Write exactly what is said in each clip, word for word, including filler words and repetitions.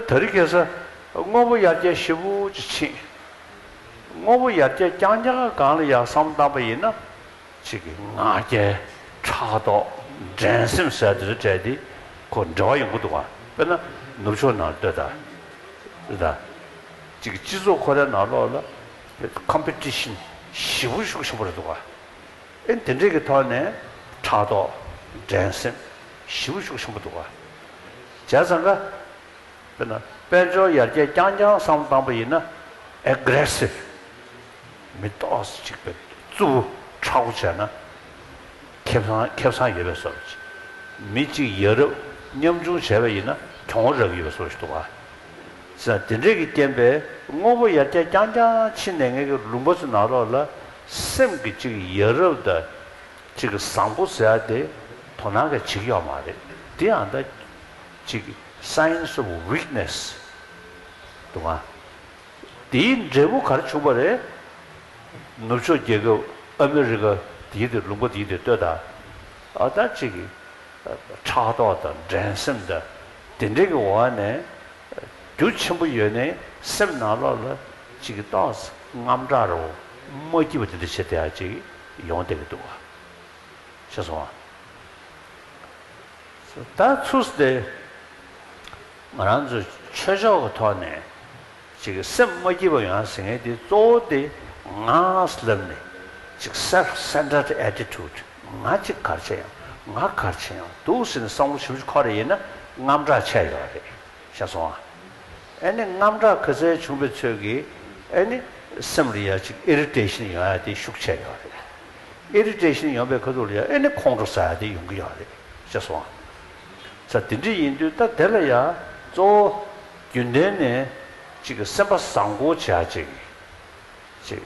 དེ་རིང་ཁ་སང་དངོས་པོ་ཡར་རྒྱས་ཞེ་པོ་ཅིག་ཕྱིན། དངོས་པོ་ཡར་རྒྱས་རྐྱང་རྐྱང་སྒང་ལ་ཡར་བསམ་བློ་བཏང་པ་ཡིན་ན། གཅིག་གི་ང་རྒྱལ། ཕྲག་དོག། འགྲན་སེམས་ཟེར་དེ་ཚོ་བྲལ་ཏེ་ཁོ་འབྲེལ་བ་ཡོང་གི་འདུག་ག་དཔེར་ན་ནུབ་ཕྱོགས་ནང་ལྟོས་དང་། རེད་ད། གཅིག་གི་སྤྱི་ཚོགས་ཁོ་རའི་ནང་ལོགས་ལ་ཀམ་པི་ཊི་ཤན་ཞེ་པོ་ཤུགས་ཆེན་པོ་རེད་འདུག་ག་ཨེ་དེ་འདྲས་ཀྱི་ཐོག་ནས་ཕྲག་དོག། འགྲན་སེམས་ཞེ་པོ་ཤུགས་ཆེན་པོ་འདུག་ག་བྱས་ཙང་ཀ་དཔེར་ན་དཔལ་འབྱོར་ཡར་རྒྱས་རྐྱང་རྐྱང་བསམ་བློ་བཏང་པ་ཡིན་ན། ཨེ་གྷི་རེ་སིབ། མི་ཏོག་ཙམ་ཅིག་པའི་རྩུབ་པོ་མཁྲེགས་པོ་བྱས་ན། ཁེ་བཟང་ཁེ་བཟང་ཡོད་པའི་བཟོ་འདྲ་ཅིག་མི་གཅིག་ཡ་རབས་མཉམ་ཆུང་བྱས་པ་ཡིན་ན་གྱོང་རག་གི་ཡོད་པའི་བཟོ་འདྲ་ཞིག་འདུག་ག་ཟེར་དེ་འདྲས་ཀྱི་རྐྱེན་པས་དངོས་པོ་ཡར་རྒྱས་རྐྱང་རྐྱང་ཕྱིན་ནས་ངེད་ཀྱི་ལུང་པ་ཚོ་ནང་ལོགས་ལ་སེམས་ཀྱི་གཅིག་ཡ་རབས་དང་། གཅིག་གི་བཟང་པོ་ཟེར་ཡ་དེ་དོ་སྣང་གི་བྱེད་ཀྱི་ཡོད་མ་རེད། དེ་ཡང་ད་གཅིག་གི་signs of weakness འདུག་ག་དེའི་འབྲས་བུ་ག་རེ་བྱུང་བ་རེད། ནུབ་ཕྱོགས་རྒྱལ་ཁབ་ཨ་མི་རི་ཀ་དེའི་དེ་ལུང་པ་དེའི་དེ་ལྟོས་དང་། ཨ་ད་གཅིག་གི་ཕྲག་དོག་དང་འགྲན་སེམས་དང་དེ་འདྲས་ཀྱི་འོག་ནས་རྒྱུ་ཆེན་པོ་ཡོད་ནའི་སེམས་ནང་ལོགས་ལ་གཅིག་གི་ཏོག་ཙམ་དངངས་སྐྲག་རོ། མ་སྐྱིད་པ་དེ་འདྲ་བྱེད་བསྡད་ཡ་གཅིག་ཡོང་བསྡད་ཀྱི་འདུག་ག་ཤེས་སོང་ཨ། ད་ཚུར་དེ་ང་རང་ཚོ་ཆོས་ཕྱོགས་ཀྱི་ཐོག་ནས་ཅིག་སེམས་མ་སྐྱིད་པ་ཡོང་ཟེར་མཁན་དེ་གཙོ་བོ་དེ་ང་ལབ་ནས་ཅིག་self centered attitude ང་ཅིག་ག་རེ་བྱས་ཡོང་ང་ག་རེ་བྱས་ཡོང་འདུག་ཟེར་ནས་བསམ་བློ་ཞིབ་ཞིབ་འཁོར་རེ་ཡིན་ན་དངངས་སྐྲག་ཆེ་ཡོད་རེད། ཤེས་སོང་ཨ། ཨ་ནི་དངངས་སྐྲག་ག་ཚད་བྱུང་བའི་ཚོད་ཀྱིས་ཨ་ནི་སེམས་ལ་ཡ་ཅིག་ཨི་རི་ཊེ་ཤན་ཡོང་ཡ་དེ་ཤུགས་ཆེ་ཡོད་རེད། ཨི་རི་ཊེ་ཤན་ཡོང་བའི་ཁ་ཐུག་ལ་ཡ་ཨ་ནི་ཁོང་ཁྲོ་ཟ་ཡ་དེ་ཡོང་གི་ཡོད་རེད། ཤེས་སོང་ཨ། ས་དེ་འདྲ་ཡིན་དུས་ད་དེ་ལ་ཡ་གཙོ་བོ་རྒྱུན་ལྡན་ནས་ཅིག་གི་སེམས་པ་བཟང་པོ་བྱ་ཅིག་ཅིག་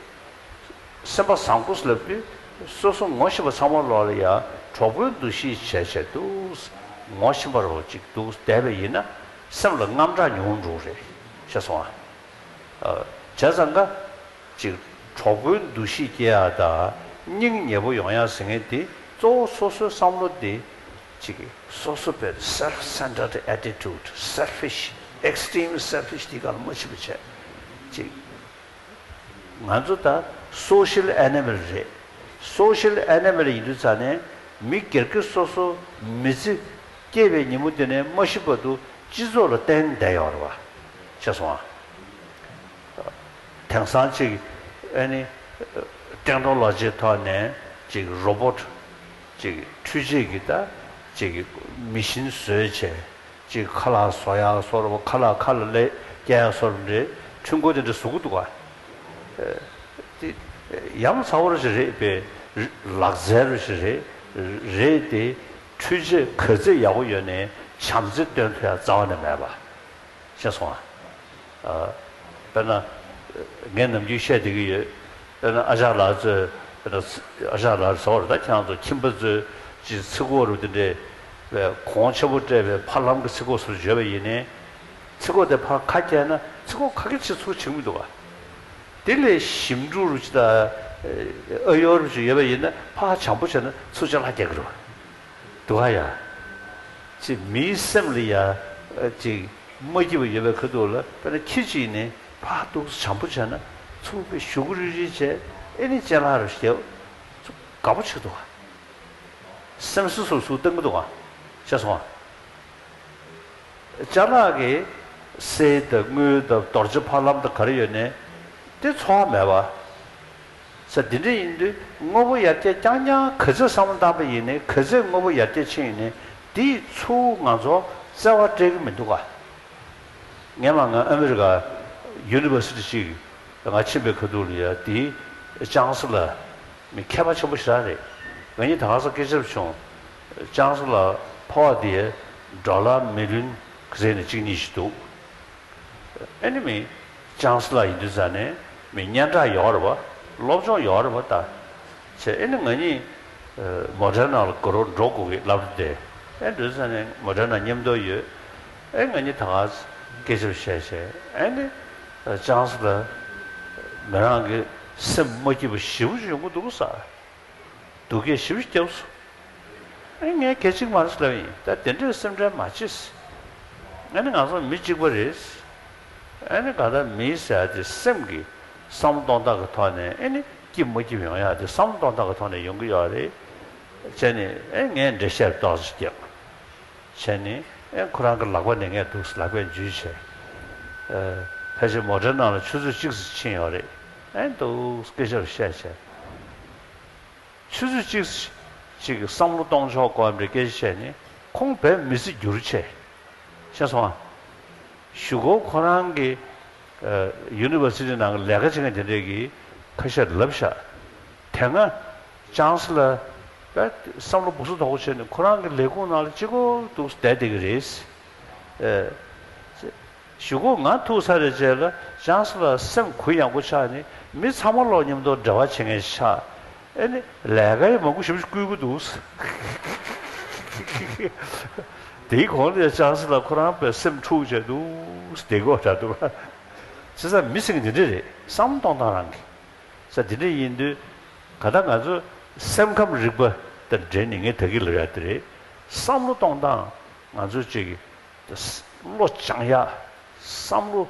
སེམས་པ་བཟང་པོ་ལབ་དུས་སོ་སོ་ངོ་ཤེས་པ་ཚང་མ་ལོག་ལ་ཡ་གྲོགས་པོའི་འདུ་ཤེས་བྱས་བྱས་འདུག་ངོ་ཤེས་པ་རོ་ཅིག་འདུག་བསྡད་པ་ཡིན་ན་སེམས་ལ་དངངས་སྐྲག་ཉུང་འགྲོ་རེད། ཤེས་སོང་ཨ། བྱས་ཙང་ཀ་ཅིག་གྲོགས་པོའི་འདུ་ཤེས་སྐྱེ་ཡ་དང་སྙིང་ཉེ་པོ་ཡོང་ཡ་ཟེར་མཁན་དེ་གཙོ་བོ་སོ་སོའི་བསམ་བློ་དེ་ཅིག་སོ་སོ་བའི་self centered attitude selfish extreme selfish དེ་ག་ལ་མ་ཕྱིན་པ་བྱས་ཅིག་ང་ཚོ་ད་social animal རེད། social animal ཡིན་དུས་ཙང་ནས་མི་སྒེར་གྱི་སོ་སོ་མི་ཚེ་སྐྱེས་པའི་ཉིན་མོ་དེ་ནས་མ་ཤི་བར་དུ་སྤྱི་ཚོགས་ལ་བརྟེན་བསྡད་ཡོད་རེད་བ། ཤེས་སོང་ཨ། དེང་སང་ཅིག་ཨ་ནི་ཊེག་ནོ་ལོ་ཇིའི་ཐོག་ནས་ཅིག་རོ་བོ་ཊི་ཅིག་འཕྲུལ་ཆས་ཀྱི་ད་ཅིག་མི་ཤིན་བཟོས་བྱས། ཅིག་ཁ་ལག་བཟོ་ཡག་བཟོ་རུ་ཁ་ལག་ཁ་ལ་ལས་རྒྱག་ཡག་བཟོ་རུ་འདྲེ་ཁྲུན་ཀོ་དེ་འདྲ་བཟོ་གི་འདུག་ག་དེ་ཡ་མཚན་པོ་རུ་ཞིག་རེད་པས། ལག་རྩལ་རུ་ཞིག་རེད། རེད་དེ་འཕྲུལ་ཆས་ག་ཚད་ཡག་པོ་ཡོད་ནའི་བྱམས་བརྩེ་སྟོན་ཐུབ་ཡག་རྩ་བ་ནས་མེད་པ། ཤེས་སོང་ཨ། དཔེར་ན། ངས་ནམ་རྒྱུན་བཤད་བསྡད་ཀྱི་ཡོད། དཔེར་ན་ཨ་ཅག་ལགས་ཚོས་དཔེར་ན་ཨ་ཅག་ལགས་ཟེར་བ་རེད་ད་ཁྱེད་རང་ཚོ་ཁྱིམ་པ་ཚོས་ཅིག་ཚིག་གོ་རུ་དེ་འདྲས་པའི་གོང་ཆེན་པོ་སྤྲད་པའི་ཕ་ལམ་གྱི་ཚིག་གོ་ཟུར་བརྗོད་པ་ཡིན་ནའི། ཚིག་གོ་དེ་ཕར་ཁ་བཀྱེད་ན་ཚིག་གོ་ཁ་གི་ཆེ་ཚུར་ཕྱིན་མི་འདུག་ག་དེ་ལས་ཞིམ་ཕྲུག་རུ་ཅིག་དང་ཨ་ཡོ་རུ་ཅིག་ཡོད་པ་ཡིན་ན་ཕར་བྱམས་པོ་བྱས་ན་ཚུར་ཅ་ལག་རྒྱག་གི་རེད་བ། འདུག་ག་ཡ། ཅིག་མིའི་སེམས་ལ་ཡ་ཅིག་མ་སྐྱིད་པ་ཡོད་པའི་ཁ་ཐུག་ལ་དཔེར་ན་ཁྱི་གཅིག་ནི་ཕར་འདུག་བྱམས་པོ་བྱས་ན་ཚུར་པའི་ཞུ་གུ་རིལ་རིལ་བྱས་ཨེ་ནི་ཅ་ལག་རུ་ཞེ་དགའ་པོ་ཆགས་འདུག་ག་སེམས་སུ་སུ་སུ་བཏང་གི་འདུག་ག་ཤེས་སོང་ཨ། ཅ་ལག་གི་གསེར་དང་དངུལ་དང་རྡོ་རྗེ་ཕ་ལམ་དང་ག་རེ་ཡོད་ནའི་དེ་འཚོ་བ་མེད་པ། ས་འདི་འདྲ་ཡིན་དུས་དངོས་པོ་ཡར་རྒྱས་རྐྱང་རྐྱང་ག་ཚོད་བསམ་བློ་བཏང་པ་ཡིན་ནའི་ག་ཚོད་དངོས་པོ་ཡར་རྒྱས་ཕྱིན་ཡིན་ནའི་དེ་ཡི་ཚུར་ང་ཚོ་བརྩེ་བ་སྤྲད་ཀྱི་མི་འདུག་ག་ངས་མ་ང་ཨ་མི་རི་ཀ་ཡུ་ནི་ཝར་སི་ཊི་ཅིག་ང་ཕྱིན་པའི་ཁ་ཐུག་ལ་ཡ་དེའི་ཅང་སི་ལ་མི་མཁས་པ་ཆེན་པོ་ཞེ་དྲག་རེད། ང་གཉིས་ད་ག་ས་སྐད་ཆ་བྱུང་། ཅང་སི་ལ་ཕོ་བ་དེ་ཌོ་ལར་མི་ལི་ཡོན་ག་ཚད་ནས་གཅིག་གཉིས་ཤིག་འདུག་ཨེ་ནི་མི་ཅང་སི་ལ་ཡིན་དུས་ཙ་ནས་མི་སྙན་གྲགས་ཡོད་རེད་བ། སློབ་སྦྱོང་ཡོད་རེད་བ་ད། བྱས་ཨེ་ནི་ང་གཉིས་མོ་ཌེར་ན་ལ་དགའ་རོགས་འགྲོ་དགོས་ཀྱི་ལབ་སྟེ། ཨེ་འདུག་ཙ་ནས་མོ་ཌེར་ན་མཉམ་དུ་ཡོད། ཨེ་ང་གཉིས་ད་ག་སྐད་ཆ་བཤད་བཤད་ཨེ་ནི་ཅང་སི་ལ་མི་རང་གི་སེམས་མ་སྐྱིད་པ་ཞེ་པོ་ཅིག་ཡོང་གི་འདུག་ས། སྡུག་སྐད་ཞེ་པོ་ཅིག་བརྒྱབ་སོང་། ཨེ་ངས་གལ་ཆེ་གི་མ་རེད་ལབ་ཡིན། ད་དེ་འདྲའི་སེམས་ཁྲལ་མ་བྱེད། ཨ་ནི་ང་ཚོ་མི་གཅིག་པ་རེད། ཨ་ནི་གང་ལྟར་མི་ཟེར་ཡ་དེ་སེམས་ཀྱི་བསམ་བློ་གཏོང་སྟངས་ཀྱི་ཐོག་ནས་ཨ་ནི་སྐྱིད་མ་སྐྱིད་ཡོང་ཡ་དེ་བསམ་བློ་གཏོང་སྟངས་ཀྱི་ཐོག་ནས་ཡོང་གི་ཡོད་རེད། བྱས་ནས་ཨེ་ངས་འགྲེལ་བཤད་ཏོག་ཙམ་རྒྱབ། བྱས་ནས་ཨེ་ཁོ་རང་གི་ལག་པ་ནས་ངས་འདུག་ལག་པས་འཇུས་བྱས། ཨེ་ཕལ་ཆེར་མོ་ཊའི་ནང་ལ་ཆུ་ཚོད་གཅིག་ཙམ་ཕྱིན་ཡོད་རེད། ཨེ་འདུག་སྐད་ཆ་རུ་བཤད་བྱས། ཆུ་ཚོད་གཅིག་ཅིག་གི་བསམ་བློ་གཏོང་ཕྱོགས་སྐོར་འདྲ་སྐད་ཆ་བཤད་ནས་ཁོང་བས་མི་ཚེ་འགྱུར་ཆེ། ཤེས་སོང་ཨ། གཞུག་གུ་ཁོ་རང་གི་ཡུ་ནི་ཝར་སི་ཊི་ནང་གི་ལས་ཀ་བྱེད་མཁན་དེ་འདྲས་ཀྱིས་ཁ་ཤས་ལབ་ཤག་དེ་སྔ་ཅང་སི་ལར་བས་བསམ་བློ་སྦུག་སུ་དོག་པོ་བྱས་ནས་ཁོ་རང་གི་ལས་ཁུངས་ནང་ལ་གཅིག་པོ་འདུག་བསྡད་བསྡད་ཀྱི་རེད། གཞུག་གུ་ང་ཐུག་ཚར་བའི་རྗེས་ལ་ཅང་སི་ལར་སེམས་གུ་ཡངས་པོ་ཆགས་ནས་མི་ཚང་མ་ལོག་མཉམ་དུ་འབྲེལ་བ་བྱེད་མཁན་ཆགས། ཨེ་ནི་ལས་ཀ་ཡི་མང་པོ་ཞེ་པོ་ཞིག་བསྐུལ་གྱི་འདུག་དེའི་གོང་ལ་ཅང་སི་ལར་ཁོ་རང་དཔེ་སེམས་འཁྲུག་བྱས་འདུག་དེ་གོ་འདྲ་འདུག་བྱས་ཙང་མི་ཟེར་མཁན་དེ་འདྲ་རེད། བསམ་བློ་གཏོང་སྟངས་རང་གི་ས་དེ་འདྲ་ཡིན་དུས་ག་ད་ང་ཚོ་སེམས་ཁམས་རིག་པ་དང་འབྲེལ་ནས་ངས་ད་གིན་ལབ་ཡ་དེ་རེད། བསམ་བློ་གཏོང་སྟངས་ང་ཚོ་ཅིག་བློ་སྦྱང་ཡག་བསམ་བློ་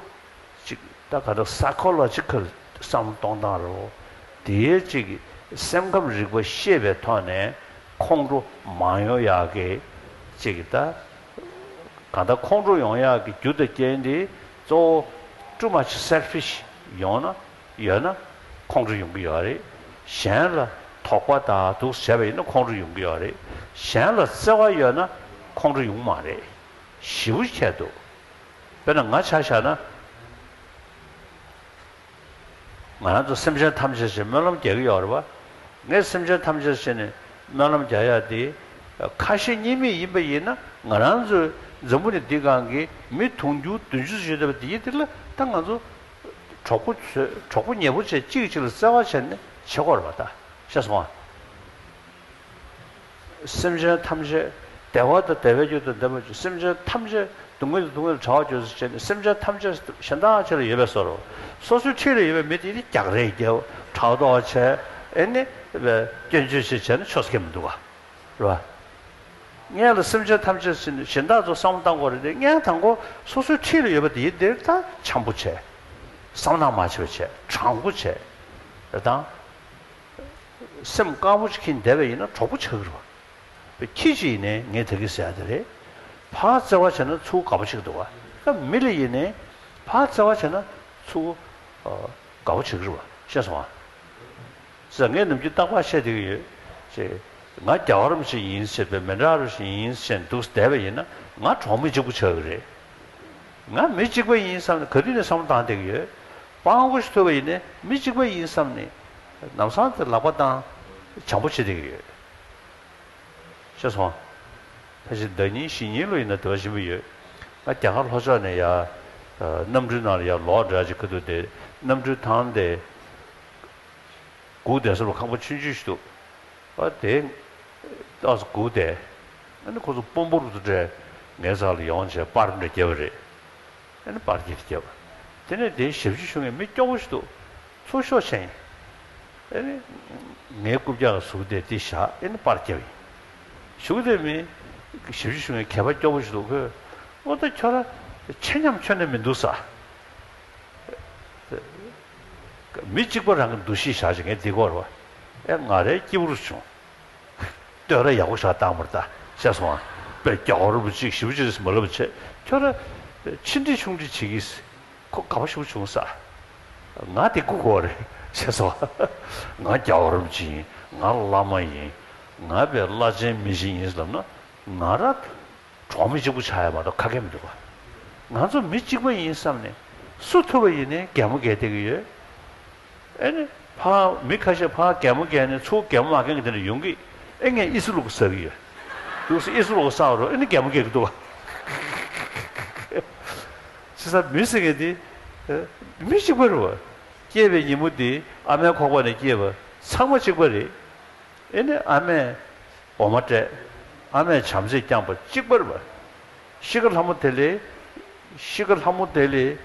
ཅིག་ད་ག་འདྲ་སའི་ཁོ་ལོ་ཇི་ཀལ་བསམ་བློ་གཏོང་སྟངས་རེད། དེའི་ཅིག་སེམས་ཁམས་རིག་པ་ཤེས་པའི་ཐོག་ནས་ཁོང་ཁྲོ་མ་ཡོང་ཡག་གི་ཅིག་ད་ག་ད་ཁོང་ཁྲོ་ཡོང་ཡག་གི་རྒྱུ་དང་རྐྱེན་དེ་གཙོ་བོ་too much selfish ཡོང་ན་ཡོད་ན་ཁོང་ཁྲོ་ཡོང་གི་ཡོད་རེད། གཞན་ལ་དོགས་པ་དང་འདུག་བྱས་པ་ཡིན་ན་ཁོང་ཁྲོ་ཡོང་གི་ཡོད་རེད། གཞན་ལ་བརྩེ་བ་ཡོད་ན་ཁོང་ཁྲོ་ཡོང་གི་མ་རེད། ཞེ་པོ་ཁྱད་འདུག་དཔེར་ན་ང་ཆ་བཞག་ན། ང་རང་ཚོ་སེམས་ཅན་ཐམས་ཅད་ཞེས་སྨོན་ལམ་རྒྱག་གི་ཡོད་རེད་པ། ངས་སེམས་ཅན་ཐམས་ཅད་ཞེས་ནས་སྨོན་ལམ་རྒྱག་ཡ་དེ། ཁ་ཞེ་གཉིས་མེད་ཡིན་པ་ཡིན་ན་ང་རང་ཚོའི་འཛམ་བུ་གླིང་འདི་སྒང་གི་མི་དུང་ཕྱུར་བདུན་ཅུ་ཙམ་ཡོད་བསྡད་པ་དེ་ཡིན་དེ་ལ་ད་ང་ཚོ་གྲོགས་པོ་ཚོས་གྲོགས་པོ་ཉེ་པོ་བྱས་གཅིག་གིས་གཅིག་ལ་བརྩེ་བ་བྱས་ནས་བྱེད་དགོས་རེད་པ་ད། ཤེས་སོང་ཨ། སེམས་ཅན་ཐམས་ཅད་བདེ་བ་དང་བདེ་བའི་རྒྱུ་དང་ལྡན་པ་བཅུ། སེམས་ཅན་ཐམས་ཅད་སྡུག་བསྔལ་དང་སྡུག་བསྔལ་བྲལ་བར་གྱུར་ཅིག་བྱས་ནས་སེམས་ཅན་ཐམས་ཅད་གཞན་དག་ཅིག་ལ་ཡོད་པའི་བཟོ་འདྲ། སོ་སོའི་འཁྲིས་ལ་ཡོད་པའི་མི་དེ་ནི་རྒྱག་རེས་རྒྱབ་ཕྲག་དོག་བྱས་ཨེ་ནི་སྐྱོན་བརྗོད་ཅིག་བྱས་ནས་ཆོག་ས་ཁེལ་མི་འདུག་ག་རེད་པ། སྔོན་ལ་སེམས་ཅན་ཐམས་ཅད་ཟེར་ནས་གཞན་དག་ཚོ་བསམ་བློ་བཏང་དགོས་རེད་དེ་སྔོན་དང་པོ་སོ་སོའི་འཁྲིས་ལ་ཡོད་པ་དེ་ཡིན་དེར་ད་འཆམ་པོ་བྱས། བསམ་ནག་མ་བྱེད་པ་བྱས་དྲང་པོ་བྱས། རེད་དང་། སེམས་དཀར་པོ་ཞིག་འཁྱེར་བསྡད་པ་ཡིན་ན་གྲོགས་པོ་ཆགས་ཀྱི་རེད་པ། ཁྱི་ཅིག་ཡིན་ནའི་ངས་ད་གིན་ཟེར་ཡ་དེ་རེད། ཕར་བརྩེ་བ་བྱས་ན་ཚུར་དགའ་པོ་ཆགས་ཀྱི་འདུག་ག་ད་མི་ལ་ཡིན་ནའི་ཕར་བརྩེ་བ་བྱས་ན་ཚུར་ཨ་དགའ་པོ་ཆགས་ཀྱི་རེད་པ། ཤེས་སོང་ཨ། ཟེར་ངས་ནམ་རྒྱུན་རྟག་པར་བཤད་བསྡད་ཀྱི་ཡོད། ཅེས། ང་རྒྱལ་བ་རིན་པོ་ཆེ་ཡིན་ཟེར་བའི་མཎྜལ་རིན་པོ་ཆེ་ཡིན་ཟེར་འདུག་བསྡད་པ་ཡིན་ན་ང་གྲོགས་མི་གཅིག་པུ་ཆགས་ཀྱི་རེད། ང་མི་གཅིག་པ་ཡིན་བསམ་ནས་ག་དུས་ནས་བསམ་བློ་བཏང་བསྡད་ཀྱི་ཡོད། སྤྲང་པོ་ཞིག་ཐུག་པ་ཡིན་ནའི་མི་གཅིག་པ་ཡིན་བསམ་ནས་ལམ་སང་དེ་ལག་པ་བཏང་། བྱམས་པོ་བྱེད་བསྡད་ཀྱི་ཡོད། ཤེས་སོང་། ད་ཅི་ཟླ་ཉིན་བཞི་ཉིན་ལོ་ཡིན་ན་དེ་བ་ཞིམ་པོ་ཡོད། ང་རྒྱ་གར་ལྷོ་ཕྱོགས་ནས་ཡ། གནམ་གྲུའི་ནང་ལ་ཡ་ལོག་འདྲ་ཅིག་ཁ་ཐུག་དེ་གནམ་གྲུའི་ཐང་དེ། སྒུག་བསྡད་ས་ལ་ཁང་པ་ཆུང་ཆུང་ཞིག་འདུག་ཨ་དེ། ཏོག་ཙམ་སྒུག་བསྡད། ཨ་ནི་ཁོ་ཚོ་དཔོན་པོ་རུ་ཚོ་འདྲས་ངའི་རྩ་ལ་ཡོང་བྱས་པར་འདྲ་བརྒྱབ་པ་རེད། ཨ་ནི་པར་འདྲ་བརྒྱབ། དེ་ནས་དེའི་ཞབས་ཕྱི་ཞུ་མཁན་མི་སྐྱོ་པོ་ཞིག་འདུག་ཚུར་ཤོག་བྱས་ཡིན། ཨ་ནི། ངའི་རྐུབ་བཀྱག་ལ་ཟུག་བསྡད་དེ་བཞག་ཨ་ནི་པར་བརྒྱབ་ཡིན། ཞུ་གི་དེ་མིན། ཞབས་ཕྱི་ཞུ་མཁན་གད་པ་སྐྱོ་པོ་ཞིག་འདུག་ཁོས། ཨོ་ད་ཁྱོད་རང་ཆེ་ཉམས་ཁྱོན་ནས་མི་འདུག་ས། མི་གཅིག་པ་རང་གི་འདུ་ཤེས་བཞག་ཅིག་ངས་འདི་སྐོར་བ། ཨེ་ང་རའི་སྐྱིད་པོ་རུ་བྱུང་། བསྟོད་ར་ཡག་པོ་ཞིག་བཏང་བར་ད་ཤེས་སོང་ཨ། དཔེ་རྒྱ་གར་རིན་པོ་ཆེ་ཞེ་པོ་ཅིག་རེད་ཟེར་མ་ལབ་བྱས་ཁྱོད་ར་ཆེ་འདྲི་ཆུང་འདྲི་བྱེད་ཀྱིས་ཁོ་དགའ་པོ་ཞེ་པོ་བྱུང་ས། ང་དེ་སྒུག་དགོས་རེད་ཤེས་སོང་ཨ། ང་རྒྱ་གར་རིན་པོ་ཆེ་ཡིན། ང་བླ་མ་ཡིན། ང་དཔེ་བླ་ཆེན་མི་ཆེན་ཡིན་ཟེར་ལབ་ན་ང་ར། གྲོགས་མི་གཅིག་པུ་ཆགས་ཡ་མ་གཏོགས་ཁ་སྐད་མི་འདུག་ག་ང་ཚོ་མི་གཅིག་པ་ཡིན་བསམ་ནས་སུ་ཐུག་པ་ཡིན་ནའི་གད་མོ་བགད་བསྡད་ཀྱི་ཡོད། ཨེ་ནི་ཕར་མི་ཁ་ཤས་ཕར་གད་མོ་བགད་ནས་ཚུར་གད་མོ་མ་བགད་མཁན་དེ་འདྲ་ཡོང་གི་ཨེ་ངས་ཨི་སི་ལུག་ཟ་གི་ཡོད། འདུག་སེ་ཨི་སི་ལུག་ཟ་བ་རུ་ཨེ་ནི་གད་མོ་བགད་ཀྱི་འདུག་ག་བྱས་ཙང་མི་ཟེར་མཁན་དེ་མི་གཅིག་པ་རེད་བ། སྐྱེས་པའི་ཉིན་མོ་དེ་ཨ་མའི་ཁོག་པ་ནས་སྐྱེས་པ་ཚང་མ་གཅིག་པ་རེད། ཨེ་ནི་ཨ་མས་འོ་མ་སྤྲད། ཨ་མས་བྱམས་བརྩེས་བསྐྱངས་པ་གཅིག་པ་རེད་པ། ཤི་ཁ་ལྷ་མོ་དེ་ལས། ཤི་ཁ་ལྷ་མོ་དེ་ལས།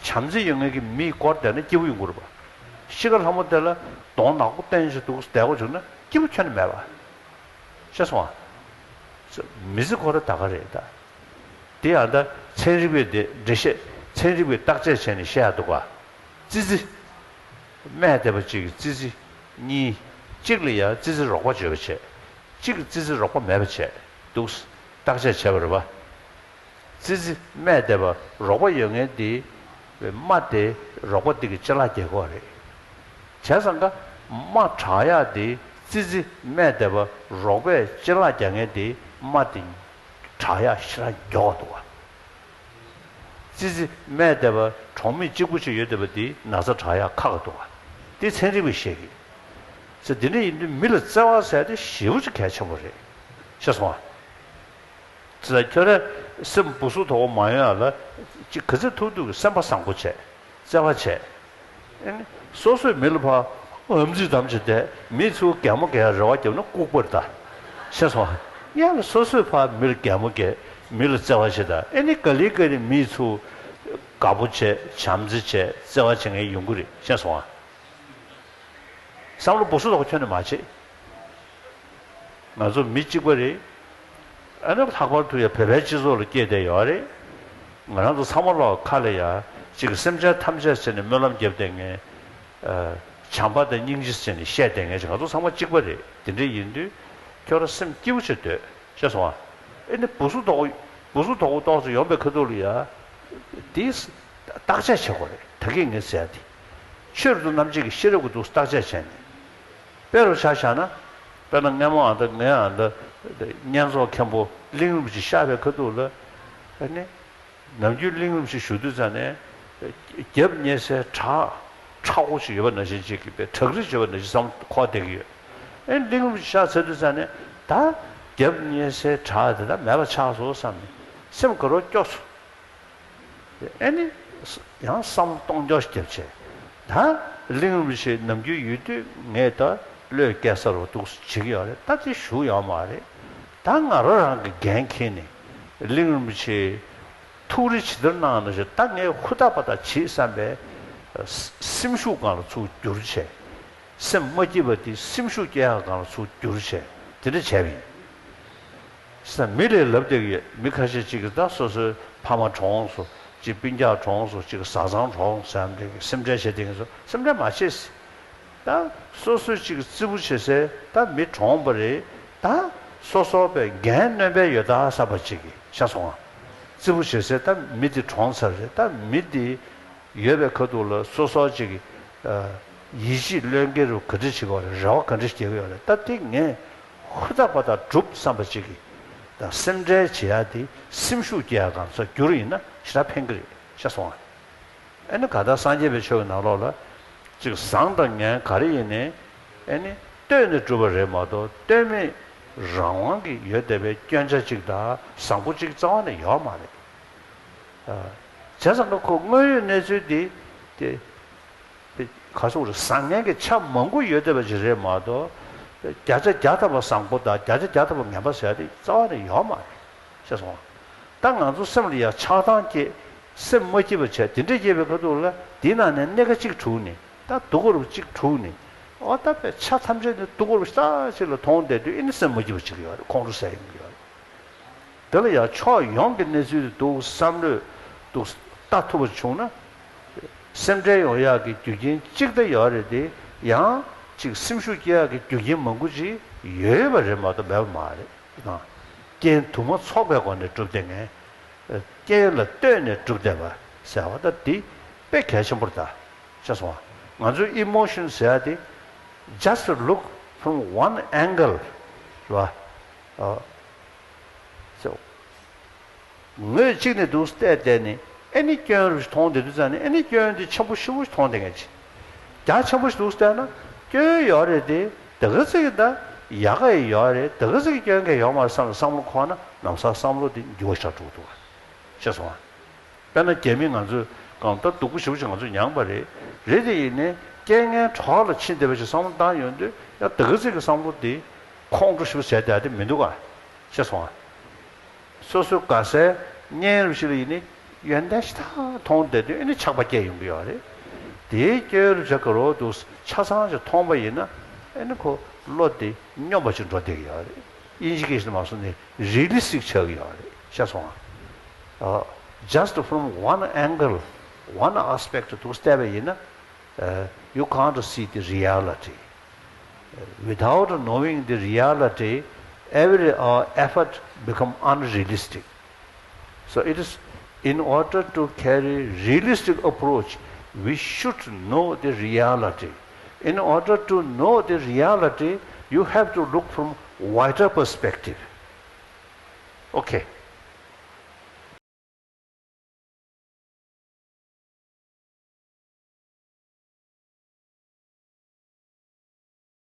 བྱམས་བརྩེ་ཡོད་མཁན་གྱི་མིས་བསྐོར་བསྡད་ན་སྐྱིད་པོ་ཡོང་གི་རེད་པ། ཤི་ཁ་ལྷ་མོ་དེ་ལ་གདོང་ནག་པོ་བསྟན་བྱས་འདུག་བསྡད་དགོས་བྱུང་ན་སྐྱིད་པོ་ཁྱོན་ནས་མེད་པ། ཤེས་སོང་ཨ། མི་ཚེ་ཁོ་ར་ད་ག་རེད་ད། དེ་ཡང་ད་ ཚན་རིག་པས་དེ་འགྲེལ་བཤད། ཚན་རིག་པས་བརྟག་དཔྱད་བྱས་ནས་བཤད་ཡག་འདུག་ག་ཙི་ཙི། སྨས་བསྡད་པ་གཅིག་གིས་ཙི་ཙི་གཉིས། གཅིག་ལ་ཡང་ཙི་ཙི་རོགས་པ་བརྗོད་པ་བྱས། གཅིག་གིས་ཙི་ཙི་རོགས་པ་མེད་པ་བྱས། འདུག་བརྟག་དཔྱད་བྱས་པ་རེད་པ། ཙི་ཙི་སྨས་བསྡད་པ་རོགས་པ་ཡོད་མཁན་དེ། སྨན་དེ་རོགས་པ་དེ་གི་ཅ་ལག་རྒྱག་གི་རེད། བྱས་ཙང་ཀ་སྨན་དྲག་ཡག་དེ། ཙི་ཙི་སྨས་བསྡད་པ་རོགས་པས་ཅ་ལག་རྒྱག་མཁན་དེ་སྨན་དེ་དྲག་ཡག་ཞེ་དྲག་མགྱོགས་འདུག་བ། ཙི་ཙི་སྨས་བསྡད་པ་གྲོགས་མེད་གཅིག་པུ་ཅིག་ཡོད་བསྡད་པ་དེ་ན་ཚ་དྲག་ཡག་ཁག་ག་འདུག་བ། དེ་ཚན་རིག་པས་བཤད་ཀྱི། ཟེར་དེ་འདྲ་ཡིན་དུས་མི་ལ་བརྩེ་བ་ཟེར་དེ་ཞེ་པོ་ཅིག་གལ་ཆེན་པོ་རེད། ཤེས་སོང་ཨ། ཙི་ཙི་ཁྱོད་རང་སེམས་བུ་སུ་དོག་མ་ཡོང་ཡ་ལ་ཅིག་ག་ཚོད་ཐུབ་ཐུབ་ཀྱི་སེམས་པ་བཟང་པོ་བྱས། བརྩེ་བ་བྱས། ཨེ་ནི་སོ་སོས་མི་ལ་ཕར་ཧམ་རྫིག་དམ་བྱས་ཏེ་མི་ཚུར་གད་མོ་བགད་ཡ་རེ་བ་བརྒྱབ་ན་ལྐུགས་པ་རེད་ད། ཤེས་སོང་ཨ། ཡང་ལ་སོ་སོས་ཕར་མི་ལ་གད་མོ་བགད། མི་ལ་བརྩེ་བ་བྱེད་ད། ཨེ་ནི་ག་ལེ་ག་ལེ་མི་ཚུར་དགའ་པོ་བྱས། བྱམས་བརྩེ་བྱས། བརྩེ་བ་བྱེད་མཁན་ཡོང་གི་རེད། ཤེས་སོང་ཨ། བསམ་བློ་བུ་སུ་དོག་ཁྱོན་ནས་མ་བྱེད། ང་ཚོ་མི་གཅིག་པ་རེད། ཨ་ནི་ལྷག་པར་དུ་ཡང་བོད་པའི་སྤྱི་ཚོགས་ལ་སྐྱེས་བསྡད་ཡོད་རེད། ང་རང་ཚོ་ཚང་མ་ལོག་ཁ་ལ་ཡ་གཅིག་གི་སེམས་ཅན་ཐམས་ཅད་ཟེར་ནས་སྨོན་ལམ་བརྒྱབ་བསྡད་མཁན། ཨ། བྱམས་པ་དང་སྙིང་རྗེ་ཟེར་ནས་བཤད་བསྡད་མཁན་ཅིག་ང་ཚོ་ཚང་མ་གཅིག་པ་རེད། དེ་འདྲ་ཡིན་དུས་ཁྱོད་རང་སེམས་སྐྱིད་པོ་བྱེད་སྡོད། ཤེས་སོང་ཨ། ཨེ་ནི་བུ་སུ་དོག་བུ་སུ་དོག་པོ་ཏོག་ཙམ་ཡོང་པའི་ཁ་ཐུག་ལ་ཡ། དེས་བརྟག་དཔྱད་བྱེད་དགོས་རེད། ད་གིན་ངས་ཟེར་ཡ་དེ། ཆོས་རབ་ཏུ་རྣམ་འབྱེད་ཀྱི་ཤེས་རབ་ཀྱི་འདུག་བརྟག་དཔྱད་བྱས་ནས། དཔེ་རུ་ཆ་བཞག་ན། དཔེར་ན་སྔ་མོ་ཨ་ད་ངའི་ཨ་ད་བསྙེན་རྫོགས་མཁན་པོ་གླིང་རིན་པོ་ཆེ་གཤེགས་པའི་ཁ་ཐུག་ལ། ཨ་ནི། ནམ་རྒྱུན་གླིང་རིན་པོ་ཆེ་བཞུགས་དུས་ཙ་ནས། རྒྱབ་བསྙེན་སའི་བྲག་ཁྲ་བོ་ཞིག་ཡོད་པ་ནང་བཞིན་ཅིག་གི་དཔེ་བྲག་རི་ཅིག་ཡོད་པ་ནང་བཞིན་བསམ་འཁོར་བསྡད་ཀྱི་ཡོད། ཨེ་གླིང་རིན་པོ་ཆེ་གཤེགས་ཚར་དུས་ཙ་ནས་ད་རྒྱབ་བསྙེན་སའི་བྲག་དེ་ད་མེད་པ་ཆགས་སོང་བསམ་ནས་སེམས་དགའ་རབ་སྐྱོ་སོང་། ཨེ་ནི། ཡང་བསམ་བློ་གཏོང་རྒྱུ་ཞིག་བརྒྱབ་བྱས། ད་གླིང་རིན་པོ་ཆེ་ནམ་རྒྱུན་ཡོད་དུས་ངས་ད་བློས་བཀལ་ས་རུ་འདུག་བྱེད་ཀྱི་ཡོད་རེད། ད་དེ་བཞུགས་ཡོད་མ་རེད། ད་ང་རང་རང་གི་འགན་འཁྱེར་ནས་གླིང་རིན་པོ་ཆེ་ཐུགས་རེ་ཇི་ལྟར་གནང་ན་ཞེས། ད་ངས་ཧུར་ཐག་པ་ཐག་བྱེད་བསམ་པའི་སེམས་ཤུགས་སྒང་ལ་ཚུར་བསྒྱུར་བྱས། སེམས་མ་སྐྱིད་པ་དེ་སེམས་ཤུགས་སྐྱེ་ཡག་སྒང་ལ་ཚུར་བསྒྱུར་བྱས། དེ་འདྲ་བྱས་པ་ཡིན། ས་མི་ལས་ལབ་བསྡད་ཀྱི་ཡོད། མི་ཁ་ཤས་ཅིག་གིས་ད་སོ་སོའི་ཕ་མ་གྲོངས་སོང་། ཅིག་སྤུན་ཀྱག་གྲོངས་སོང་། ཅིག་བཟའ་ཚང་གྲོངས་སོང་ཟེར་ཡ་འདྲ་གི་སེམས་ཁྲལ་བྱེད་བསྡད་མཁན་ཚོ་སེམས་ཁྲལ་མ་བྱེད། ད་སོ་སོའི་ཅིག་རྩེ་པོ་བྱེད་སའི་ད་མི་གྲོངས་པ་རེད། ད་སོ་སོ་པའི་འགན་གནོད་པའི་ཡོད་ད་བསམ་པ་ཅིག་གིས་ཤ་སོང་བ། རྩེ་པོ་བྱེད་སའི་ད་མི་དེ་གྲོངས་ཚར་རེད། ད་མི་དེ་ཡོད་པའི་ཁ་ཐུག་ལ་སོ་སོ་ཅིག་གི་ཡིད་ཆེས་བློས་འགེལ་རུ་ག་འདྲ་བྱེད་ཀྱི་ཡོད་རེད། རེ་བ་ག་འདྲ་བྱེད་ཀྱི་ཡོད་རེད། ད་དེ་ངས་ཧུར་ཐག་པ་ཐག་སྒྲུབ་བསམ་པ་ཅིག་གིས་ད་སེམས་ཁྲལ་བྱེད་ཡ་དེ་སེམས་ཤུགས་སྐྱེ་ཡ་གང་ས་བསྒྱུར་ཡིན་ན་ཞེ་དྲག་ཕན་གི་རེད་ཤ་སོང་ཨ། ཨ་ནི་ག་ད་སངས་རྒྱས་པའི་ཆོས་ཀྱི་ནང་ལོགས་ལ་ཅིག་བཟང་དང་ངན་ག་རེ་ཡིན་ནའི་ཨ་ནི་ལྟོས་ནས་གྲུབ་པ་རེད་མ་གཏོགས་ལྟོས་མེད་རང་དབང་གིས་ཡོད་བསྡད་པའི་སྐྱོན་ཆ་ཅིག་དང་བཟང་པོ་ཅིག་རྩ་བ་ནས་ཡོད་མ་རེད། བྱས་ཙང་ཁོ་དངོས་ཡོད་གནས་ཚུལ་འདི་དེ་ག་སོག་རེད། བཟང་ངན་གྱི་ཆ་མང་པོ་ཡོད་བསྡད་པ་ཅིག་རེད་མ་གཏོགས་བརྒྱ་ཆ་བརྒྱ་ཐམ་པ་བཟང་པོ་དང་བརྒྱ་ཆ་བརྒྱ་ཐམ་པ་ངན་པ་ཟེར་ཡ་དེ་རྩ་བ་ནས་ཡོད་མ་རེད། ཤེས་སོང་། ད་ང་ཚོ་སེམས་ལ་ཡ་ཆགས་སྡང་སྐྱེ། སེམས་མ་སྐྱིད་པ་བྱས། དེ་འདྲ་སྐྱེས་པའི་ཁ་ཐུག་ལ་དེའི་ནང་ནས་སྣེ་ཁ་གཅིག་དྲུག་ནས་ད་སྡུག་གུ་རུ་གཅིག་དྲུག་ནས་འོ་ད་པའི་ཆ་ཐམས་ཅད་ནི་སྡུག་གུ་རུ་ཤ་ཅིག་ལ་མཐོང་བསྡད་དུས་ཨེ་ནི་སེམས་མ་སྐྱིད་པ་ཅིག་ཡོད་རེད། ཁོང་ཁྲོ་ཟ་ཡི་ཡོད་རེད། དེ་ལ་ཡང་ཕྱོགས་ཡོངས་ཀྱི་གནས་ཚུལ་དེ་འདུག་བསམ་བློས་འདུག་ལྟ་ཐུབ་པ་བྱུང་ན། སེམས་ཁྲལ་ཡོང་ཡག་གི་རྒྱུ་རྐྱེན་གཅིག་ད་ཡོད་རེད་དེ། ཡང་ཅིག་སེམས་ཤུགས་སྐྱེ་ཡག་གི་རྒྱུ་རྐྱེན་མང་པོ་ཅིག་ཡོད་པ་རེད་མ་གཏོགས་མེད་པ་མ་རེད། རྐྱེན་དུ་མ་ཚོགས་པའི་སྒོ་ནས་གྲུབ་བསྡད་མཁན། རྐྱེན་ལ་ལྟོས་ནས་གྲུབ་བསྡད་པ་ཟེར་བ་ད་འདི་དཔེ་གལ་ཆེན་པོ་རེད་ད། ཤེས་སོང་ང་། ང་ཚོའི་emotion་ཟེར་ཡ་དེ་just look from one angle་རེད་བ། ཨ། ངོས་གཅིག་ནས་འདུག་བལྟས་བལྟས་ནས་ཨེ་ནི་སྐྱོན་རུ་ཞིག་མཐོང་བསྡད་དུས་ཙང་ནས་ཨེ་ནི་སྐྱོན་དེ་ཆེན་པོ་ཞེ་པོ་ཞིག་མཐོང་བསྡད་མཁན་ཅིག་རྒྱ་ཆེན་པོ་ཞིག་འདུག་བལྟས་ན་སྐྱོན་ཡོད་རེད་དེ། དེ་ག་ཚོད་ཀྱི་ད་ཡག་ག་ཡོད་རེད། དེ་ག་ཚོད་ཀྱི་སྐྱོན་ག་ཡོད་མ་རེད་བསམ་ནས་བསམ་བློ་འཁོར་ན་ལམ་སང་བསམ་བློ་དེ་འགྱུར་བ་ཞིག་འགྲོ་གི་འདུག་བ། ཤེས་སོང་ང་། དཔེར་ན་རྒྱ་མི་ང་ཚོས་གང་ལྟར་སྡུག་པོ་ཞེ་པོ་ཞིག་ང་ཚོས་མྱངས་པ་རེད། རེད་དེ་ཡིན་ནའི་རྐྱེན་ངན་གྲོགས་ལ་ཕྱིན་བསྡད་པ་ཞིག་བསམ་བློ་བཏང་ཡོང་དུས་ཡང་དེ་ག་ཚོད་ཀྱི་བསམ་བློ་དེ་ཁོང་ཁྲོ་ཞེ་པོ་བྱས་བསྡད་ཡ་དེ་མི་འདུག་ག། ཤེས་སོང་ང་། སོ་སོའི་དགའ་སའི་གཉེན་རུ་ཞིག་ལ་ཡིན་ནའི་ཡོན་ཏན་ཞེ་དྲག་མཐོང་བསྡད་དུས་ཨེ་ནི་ཆགས་པ་སྐྱེ་ཡོང་གི་ཡོད་རེད། དེའི་སྐྱོན་རུ་བྱ་དགའ་རོགས་འདུག་ཆ་ཚང་ཞིག་མཐོང་པ་ཡིན་ན་ཨེ་ནི་ཁོ་བློ་དེ་སྙོམས་པ་ཞིག་འགྲོ་བསྡད་ཀྱི་ཡོད་རེད། དབྱིན་ཇི་སྐད་ཞིག་ནས་མ་སོང་ནས་རི་ལི་སིག་ཆགས་ཀྱི་ཡོད་རེད། ཤེས་སོང་ང་། ཨ། Just from one angle, one aspect དུ་བལྟས་པ་ཡིན་ན, uh, you can't see the reality. Without knowing the reality, every uh, effort become unrealistic. So it is in order to carry realistic approach, we should know the reality. In order to know the reality, you have to look from wider perspective. Okay.